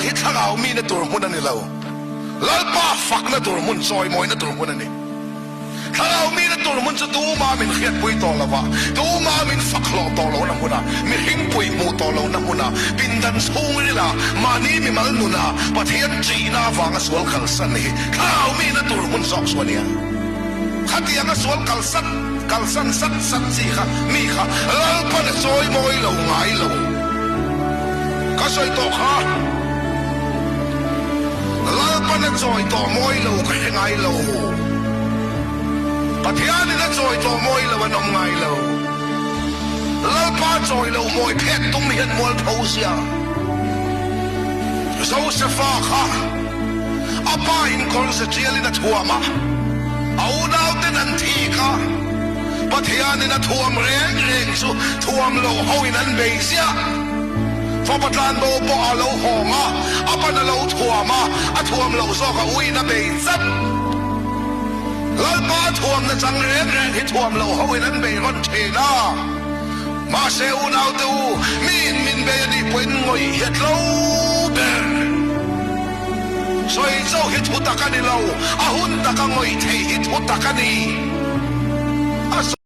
hi thlarau mihna tur hmun a ni lo. Lalpa fakna tur hmun, chawimawina tur hmun a ni. Thlarau mihna tur hmun chu tuma min hriatpui tawh lo va, tuma min fak hlawh tawh lohna hmuna, mihring pui hmuh tawh lohna hmuna, pindan chhungrila, mahni mimal nuna Pathian ṭihna avanga sual kalsan hi thlarau mihna tur hmun zawk chu a nia. Khatianga sual kalsat, kalsan sat sat chi kha mi kha Lalpan a chawi mawi lo ngai lo. Ka sawi tawh kha. Lalpan a chawi tawh mawi lo ka hre ngai lo. Pathianin a chawi tawh mawi lo an awm ngai lo. Lalpa chawi lo mawi phek tum hian mualpho sia. Josefa kha a pa in kawr ze tialin a thuam a, a unauten an thik a, Pathianin a thuam reng reng chu thuam lo hoin an bei ziah. Fapa tlanbo pawh a lo hawng a, a pan a lo thuam a, a thuam loh zawk a uiin a bei chat. Lalpa thuamna chang reng reng hi thuam lo hoin an bei rawn thin a. Mahse unaute u, miin min bei a nih pawhin ngawih hi a tlo ber. Sawi chauh hi thu tak a ni lo, a hun taka ngawih theih hi thu tak a ni. A.